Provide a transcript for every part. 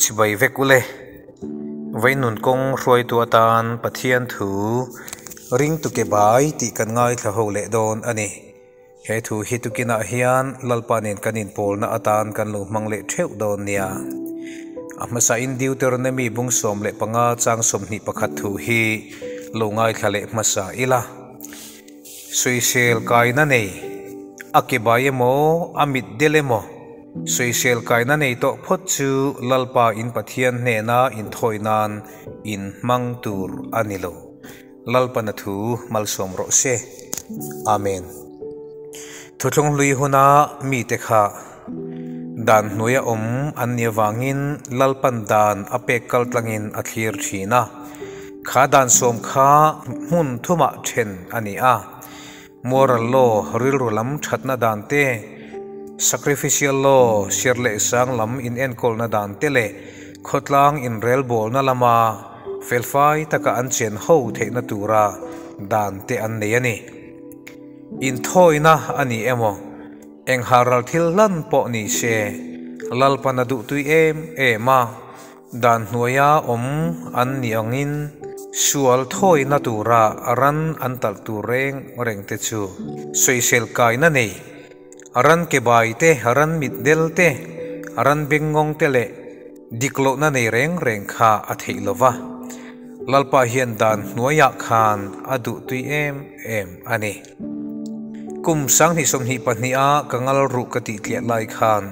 Chibai vek ule. Vainun kawng hruaitu atan Pathian thu ringtu ke bai tih kan ngaithla ho leh dawn a ni. He thu hi tukinah hian Lalpa nen kan inpawlna atan kan lo hmang leh theuh dawn nia. A hmasain Deuteronomy bung 15 chang 21 thu hi lo ngaithla leh hmasa ila. Sawisel kaina nei, a ke bai emaw, a mit del emaw, sawisel kaina nei tawh phawt chu Lalpa in Pathian hnena inthawi nan in hmang tur a ni lo. Lalpana thu malsawm rawh se. Amen. Thuthlung hlui huna mite kha dan hnuaia awm an nih avangin Lalpan dan a pek kal tlangin a thlir thin a. Kha dan sawm kha hmun thumah then a ni a. Moral law, rilru lam thatna dan te, sacrificial law, sir leh sang lam inenkawlna dan te leh khawtlang inrelbawlna lama felfai taka an chen ho theihna tura dan te an nei a ni. Inthawina a ni emaw, eng halral thil hlan pawh ni se, Lalpan a duhtui em em a, dan hnuaia awm an ni angin sual thawina tura ran an talh tur reng reng te chu sawisel kaina nei, ran ke bai te, ran mit del te, ran bengngawng te leh dik lohna nei reng reng kha a theih lova. Lalpa hian dan hnuaiah khan a duhtui em em a ni. Kum 2022 a ka ngal ruh ka tih tliah lai khan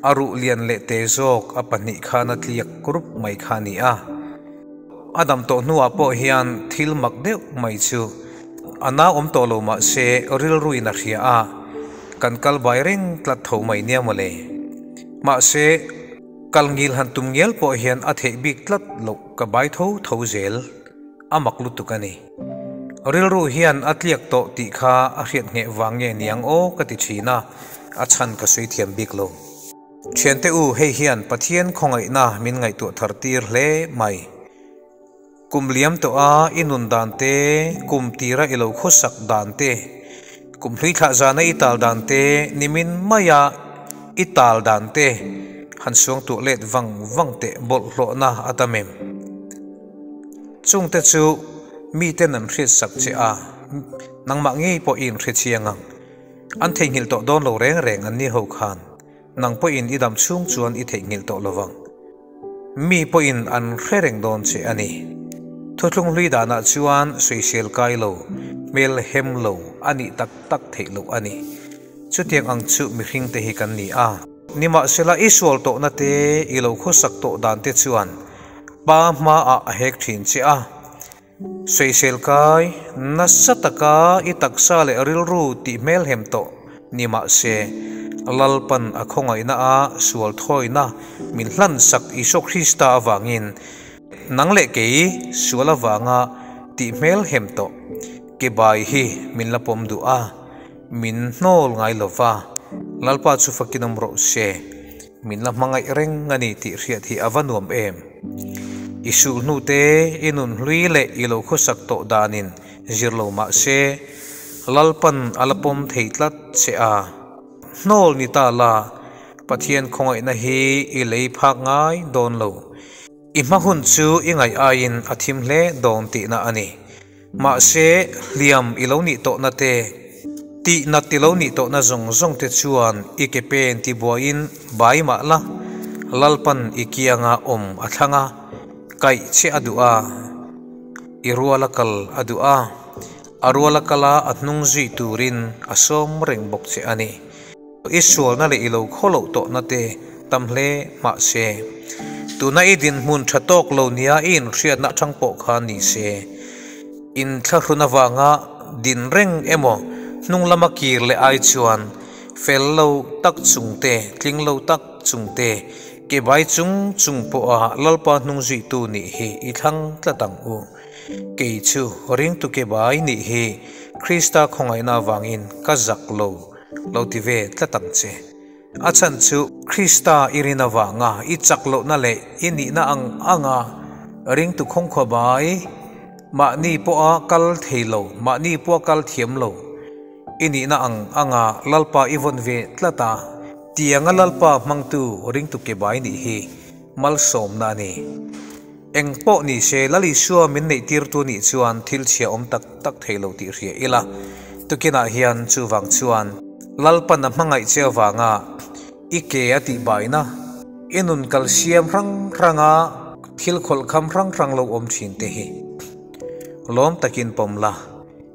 a ruh lian leh te zawk a pahnih khan a tliak rup mai kha a ni a. A dam tawh hnuah pawh hian thil mak deuh mai chu a nau awm tawh lo mah se rilruin a hria a, kan kal bai reng tlat tho mai nia mawle. Mahse, kal ngil han tum ngial pawh hian a theih bik tlat loh ka bai tho tho zel. A mak lutuk a ni. Rilru hian a tliak tawh tih kha a hriat ngheh vang nge niang aw ka ti thin a, a chhan ka sawi thiam bik lo. Thiante u, hei hian Pathian khawngaihna min ngaihtuah thar tir hle mai. Kum liam tawh a i nun dan te, kum tira i lo khawsak dan te, kum hlui thlah zana i tal dan te, nimin maia i tal dan te han suangtuah let vang vang teh bawlhhlawhna a tam em? Chungte chu miten an hriatsak che a, nangmah ngei pawh i inhre chiang ang. An theihnghilh tawh dawn lo reng reng an ni ho khan, nang pawhin i dam chhung chuan i theihnghilh tawh lo vang. Mi pawhin an hre reng dawn che a ni. Thuthlung hlui danah chuan sawisel kai lo, hmel hem lo a nih tak tak theih loh a ni. Chutiang ang chu mihringte hi kan ni a. Nimahsela i sual tawhna te, i lo khawsak tawh dan te chuan Pa hmaah a hek thin che a. Sawisel kai, nasa taka i taksa leh rilru tih hmelhem tawh ni mahse, Lalpan a khawngaihna a sual thawina min hlansak Isua Krista avangin nang leh kei sual avanga tih hmelhem tawh ke bai hi min la pawm duh a, min hnawl ngai lova, Lalpa chu fakin awm rawh se. Min la hmangaih reng a ni tih hriat hi a va nuam em! I sulhnu te, i nun hlui leh i lo khawsak tawh danin zir lo mah se, Lalpan a la pawm thei tlat che a. Hnawl ni ta la, Pathian khawngaihna hi i lei phak ngai dawn lo. I hma hun chu i ngaih aiin a thim hle dawn tihna a ni. Mahse, hliam i lo nih tawhna te, tihnat i lo nih tawhna zawng zawng te chuan i ke pen tibuaiin bai mah la, Lalpan i kianga awm a thlang a, kaih che a duh a, i ruala kal a duh a, a ruala kala a hnung zui turin a sawm reng bawk che a ni. I sualna leh i lo khawloh tawhna te tam hle mah se, tuna i dinhmun tha tawk lo nia i inhriatna atang pawh kha ni se, inthlahrun avanga din reng emaw hnung lama kir leh ai chuan fel lo tak chung te, tling lo tak chung te, ke bai chung chung pawha Lalpa hnung zuitu nih hi i thlang tlat ang u. Kei chu ringtu ke bai nih hi Krista khawngaihna avangin ka zak lo. Lo ti ve tlat ang che. A chhan chu Krista i rin avanga i chak lohna leh i nihna ang anga ringtu khawngkhua bai, mahni pawha kal thei lo, mahni pawha kal thiam lo i nihna ang anga Lalpa i vawn ve tlat a, tianga Lalpa hmangtu ringtu ke bai nih hi. Malsawmna a ni. Eng pawh ni se, Lal Isua min neihtirtu nih chuan thil chhia awm tak tak thei lo tih hria ila. Tukinah hian chuvang chuan Lalpan a hmangaih che avanga i ke a tihbaina, i nun kal siam hrang hranga thil khawlhkham hrang hrang lo awm thin te hi lawm takin pawm la.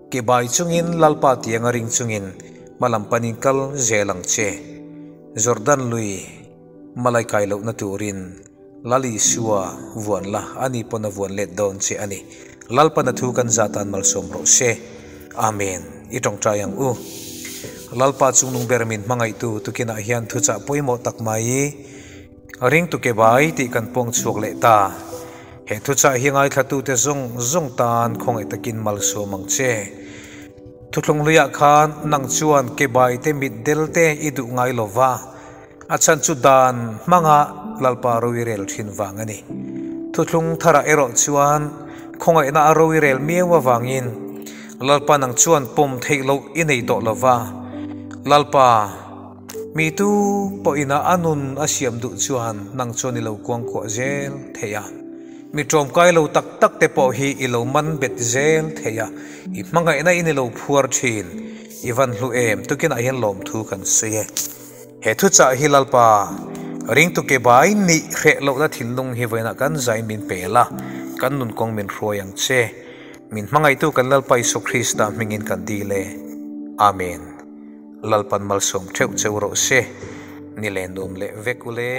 Ke bai chungin Lalpa tianga ring chungin hmalam panin kal zel ang che. Jordan lui malai kai lohna turin Lal Isua vuan la, ani pawn a vuan let dawn che a ni. Lalpan a thu kan zatan malsawm rawh se. Amen. I tawngtai ang u. Lalpa chungnung ber min hmangaihtu tukinah hian thuchah pawimawh tak mai Ringtu ke bai tih kan pawng chhuak leh ta. He thuchah hi ngaithlatute zawng zawng tan khawngaih takin malsawm ang che. Thuthlung hluiah khan nang chuan ke bai te mit del te i duh ngai lo va, a chhan chu dan hmanga Lalpa roirel thin vang a ni. Thuthlung tharah erawh chuan khawngaihna a roirel miau avangin Lalpa nang chuan pawm theih loh i nei tawh lo va, Lalpa, Mi tu pawhin a a nun a siam duh chuan nang chuan i lo kuangkuah zel thei a. Mi ṭawmkai lo tak tak te pawh hi i lo man bet zel thei a, i hmangaihna in i lo phuar ṭhin. I van hlu em, tukinah hian lawmthu kan sawi e. He thuchah hi Lalpa, ringtu ke bai nih hreh lohna thinlung hi vawiinah kan zain min pel a, kan nun kawng min hruai ang che. Min hmangaihtu kan Lalpa Isua Krista hmingin kan dil e. Amen. Lalpan malsawm theuh cheu rawh se, ni leh nuam leh vek ule.